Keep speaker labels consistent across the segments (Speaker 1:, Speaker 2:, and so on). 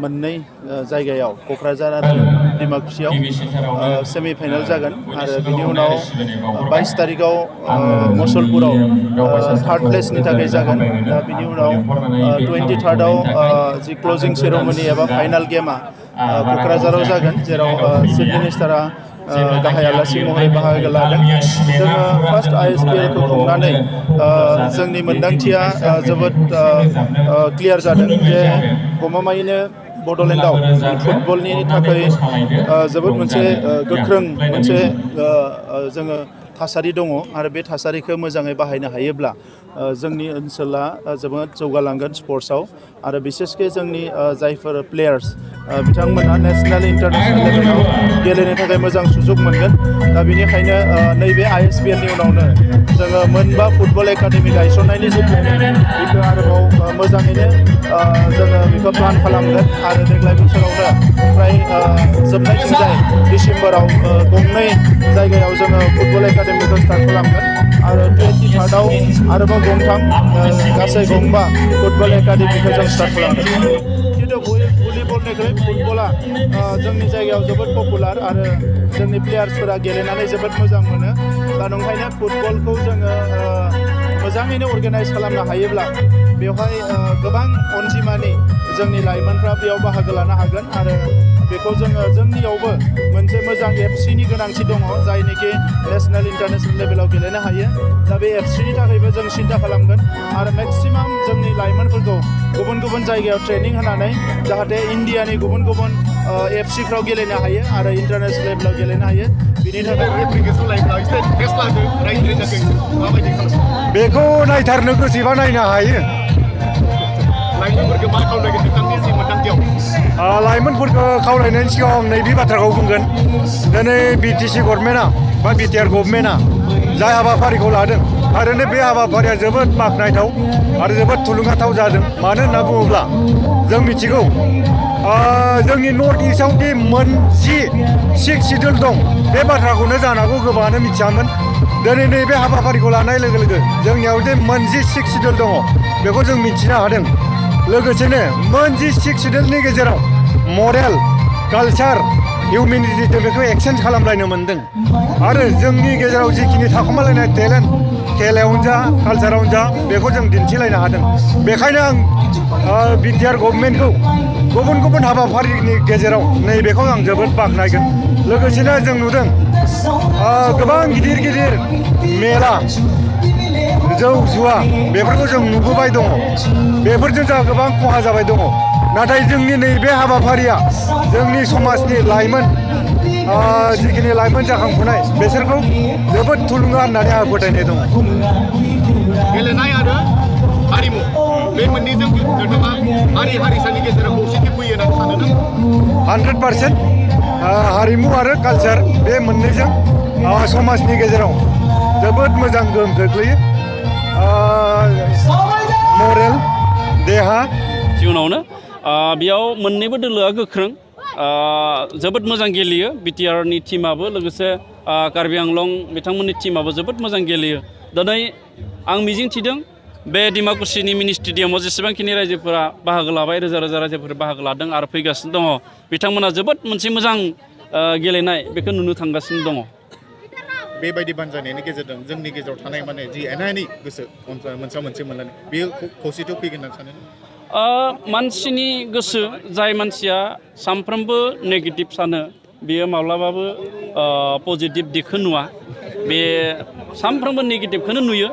Speaker 1: मोननै जायगायाव क'क्राझार आरो डिमाकुसियाव सेमि फाइनाल जागोन आरो बिनि उनाव 22 तारिखआव मसलपुराव थार्ड प्लेसनि थाखाय जागोन दा बिनि उनाव 23rd जि क्लोजिं सेरेमनि एबा फाइनाल गेमा क'क्राझाराव जागोन जेराव चिफ मिनिस्टारा गाहाय आलासि महरै बाहागो लागोन जोङो फार्स्ट ISPL खौ खुंनानै जोंनि मोन्दांथिया जोबोद क्लियार जादों जे गमामायैनो बड'लेण्डआव फुटबलनि थाखाय जोबोद मोनसे गोख्रों मोनसे जोङो थासारि दङ आरो बे थासारिखौ मोजाङै बाहायनो हायोब्ला जोंनि ओनसोला जोबोद जौगालांगोन स्पर्ट्सआव आरो बिसेसके जोंनि जायफोर प्लेयार्स बिथांमोना नेशनेल इन्टारनेशनेल लेभेलाव गेलेनो थाखाय मोजां सुजुग मोनगोन दा बेनिखायनो नैबे ISPL नि उनावनो जोङो मोनबा फुटबल एकाडेमि गायसननायनि जि प्लेनिं बेखौ आरोबाव मोजाङैनो जोङो बेखौ प्लान खालामगोन आरो देग्लाय बोसोरावनो फ्राय जोबनायथिंजाय डिसेम्बराव गंनै जायगायाव जोङो फुटबल एकाडेमिखौ स्टार्ट खालामगोन आरो 23rd आरोबाव गंथाम गासै गंबा फुटबल एकाडेमिखौ जों स्टार्ट खालामगोन खिन्थु भलिबलनिख्रुइ फुटबला जोंनि जायगायाव जोबोद पपुलार आरो जोंनि प्लेयार्सफोरा गेलेनानै जोबोद मोजां मोनो दा नंखायनो फुटबलखौ जोङो मोजाङैनो अर्गानाइज खालामनो हायोब्ला बेवहाय गोबां अनजिमानि जोंनि लाइमोनफ्रा बेयाव बाहागो लानो हागोन आरो बेखौ जोङो जोंनियावबो मोनसे मोजां FC नि गोनांथि दङ जायनोखि नेशनेल इन्टारनेशनेल लेभेलाव गेलेनो हायो दा बे FC नि थाखायबो जों सिन्था खालामगोन आरो मेक्सिमाम जोंनि लाइमोनफोरखौ गुबुन गुबुन जायगायाव ट्रेनिं होनानै जाहाथे इन्डियानि गुबुन गुबुन FC फ्राव गेलेनो हायो आरो इन्टारनेशनेल लेभेलाव गेलेनो हायो बिनि थाखाय
Speaker 2: बेखौ नायथारनो गोसोबा नायनो हायो लाइमोनफोरखौ खावलायनायनि सिगाङाव आं नैबे बाथ्राखौ बुंगोन दिनै BTC गभर्नमेन्टआ बा BTR गभर्नमेन्टआ जाय हाबाफारिखौ लादों थारैनो बे हाबाफारिया जोबोद बाख्नायथाव आरो जोबोद थुलुंगाथाव जादों मानो होनना बुङोब्ला जों मिथिगौ जोंनि नर्थ इस्टआव दि मोन 6 सिडुल दं बे बाथ्राखौनो जानांगौ गोबाङानो मिथियामोन दिनै नैबे हाबाफारिखौ लानाय लोगो लोगो जोंनियाव जे मोन 6 सिडुल दङ बेखौ जों मिथिनो हादों लोगोसेनो मोन 6 सिडुलनि गेजेराव मरेल कालचार हिउमेनिटि जों बेखौ एक्सचेन्ज खालामलायनो मोन्दों आरो जोंनि गेजेराव जिखिनि थाखोमालायनाय टेलेन्ट खेलायावनो जा कालचारावनो जा बेखौ जों दिन्थिलायनो हादों बेखायनो आं BTR गभर्नमेन्टखौ गुबुन गुबुन हाबाफारिनि गेजेराव नैबेखौ आं जोबोद बाख्नायगोन लोगोसेनो जों नुदों गोबां गिदिर गिदिर मेला जौ जुवा बेफोरखौ जों नुबोबाय दङ बेफोरजों जोंहा गोबां खहा जाबाय दङ नाथाय जोंनि नैबे हाबाफारिया जोंनि समाजनि लाइमोन जिखिनि लाइमोन जाखांफुनाय बिसोरखौ जोबोद थुलुंगा होननानै आं फोथायनाय दङ
Speaker 3: गेलेनाय आरो हारिमु बे मोननैजों नोंथाङा हारिसानि गेजेराव खौसेथि फैयो होननानै सानो
Speaker 2: 100% हारिमु आरो कालचार बे मोननैजों समाजनि गेजेराव जोबोद मोजां गोहोम खोख्लैयो मरेल देहा
Speaker 4: जिउनावनो बेयाव मोननैबो दोलोआ गोख्रों जोबोद मोजां गेलेयो BTR नि टीमाबो लोगोसे कार्बि आंलं बिथांमोननि टीमाबो जोबोद मोजां गेलेयो दिनै आं मिजिंथिदों बे डिमाकुसिनि मिनि स्टेडियामाव जेसेबांखिनि रायजोफोरा बाहागो लाबाय रोजा रोजा रायजोफोर बाहागो लादों आरो फैगासिनो दङ बिथांमोना जोबोद मोनसे मोजां गेलेनाय बेखौ नुनो थांगासिनो दङ
Speaker 3: बेबायदि बानजायनायनि गेजेरजों जोंनि गेजेराव थानाय माने जि एना-एनि गोसो मोनसे मोननानै बेयो खौसेथियाव फैगोन होननानै सानो
Speaker 4: मानसिनि गोसो जाय मानसिया सानफ्रोमबो नेगेटिभ सानो बेयो माब्लाबाबो पजिटिभ दिगखौ नुवा बे सानफ्रोमबो नेगेटिभखौनो नुयो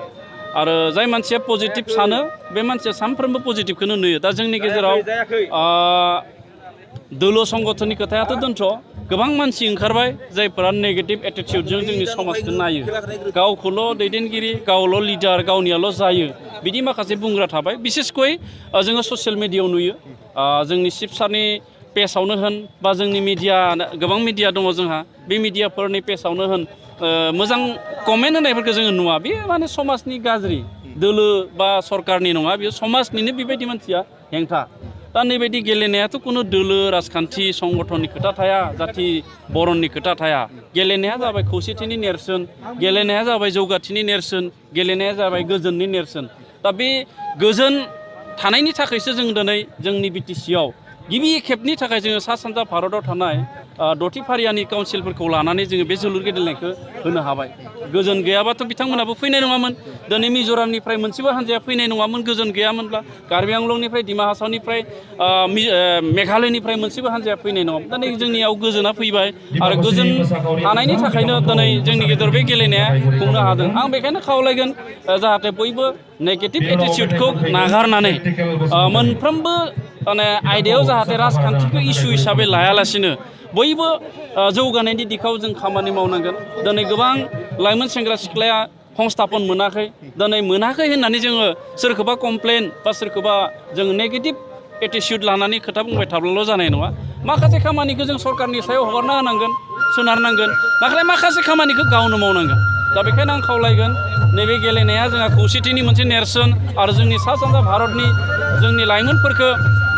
Speaker 4: आरो जाय मानसिया पजिटिभ सानो बे मानसिया सानफ्रोमबो पजिटिभखौनो नुयो दा जोंनि गेजेराव दोलो संगठननि खोथायाथ' दोनथ' गोबां मानसि ओंखारबाय जायफोरा नेगेटिभ एटिटिउडजों जोंनि समाजखौ नायो गावखौल' दैदेनगिरि गावल' लिडार गावनियाल' जायो बिदि माखासे बुंग्रा थाबाय बिसेसकय जोङो ससियेल मिडियायाव नुयो जोंनि चिफ सारनि पेजआवनो होन बा जोंनि मिडिया गोबां मिडिया दङ जोंहा बे मिडियाफोरनि पेजआवनो होन मोजां कमेन्ट होनायफोरखौ जोङो नुवा बे माने समाजनि गाज्रि दोलो बा सरकारनि नङा बेयो समाजनिनो बेबायदि मानसिया हेंथा दा नैबायदि गेलेनायाथ' कुनु दोलो राजखान्थि संगठननि खोथा थाया जाथि बरननि खोथा थाया गेलेनाया जाबाय खौसेथिनि नेरसोन गेलेनाया जाबाय जौगाथिनि नेरसोन गेलेनाया जाबाय गोजोननि नेरसोन दा बे गोजोन थानायनि थाखायसो जों दिनै जोंनि BTC आव गिबि खेबनि थाखाय जोङो सा सानजा भारताव थानाय 6थि फारियानि काउन्सिलफोरखौ लानानै जोङो बे जोलुर गेलेनायखौ होनो हाबाय गोजोन गैयाबाथ' बिथांमोनाबो फैनाय नङामोन दिनै मिज'रामनिफ्राय मोनसेबो हान्जाया फैनाय नङामोन गोजोन गैयामोनब्ला कार्बि आंलंनिफ्राय डिमा हासावनिफ्राय मेघालयनिफ्राय मोनसेबो हान्जाया फैनाय नङामोन दिनै जोंनियाव गोजोना फैबाय आरो गोजोन थानायनि थाखायनो दिनै जोंनि गेजेराव बे गेलेनाया खुंनो हादों आं बेखायनो खावलायगोन जाहाथे बयबो नेगेटिभ एटिटिउडखौ नागारनानै मोनफ्रोमबो माने आयदायाव जाहाथे राजखान्थिखौ इसु हिसाबै लायालासिनो बयबो जौगानायनि दिखाव जों खामानि मावनांगोन दिनै गोबां लाइमोन सेंग्रा सिख्लाया संस्थापन मोनाखै दिनै मोनाखै होननानै जोङो सोरखौबा कमप्लेन बा सोरखौबा जों नेगेटिभ एटिटिउड लानानै खोथा बुंबाय थाब्लाल' जानाय नङा माखासे खामानिखौ जों सरकारनि सायाव हगारना होनांगोन सोनारनांगोन नाथाय माखासे खामानिखौ गावनो मावनांगोन दा बेखायनो आं खावलायगोन नैबे गेलेनाया जोंहा खौसेथिनि मोनसे नेरसोन आरो जोंनि सा सानजा भारतनि जोंनि लाइमोनफोरखौ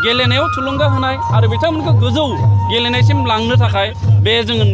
Speaker 4: गेलेनायाव थुलुंगा होनाय आरो बिथांमोनखौ गोजौ गेलेनायसिम लांनो थाखाय बे जोङो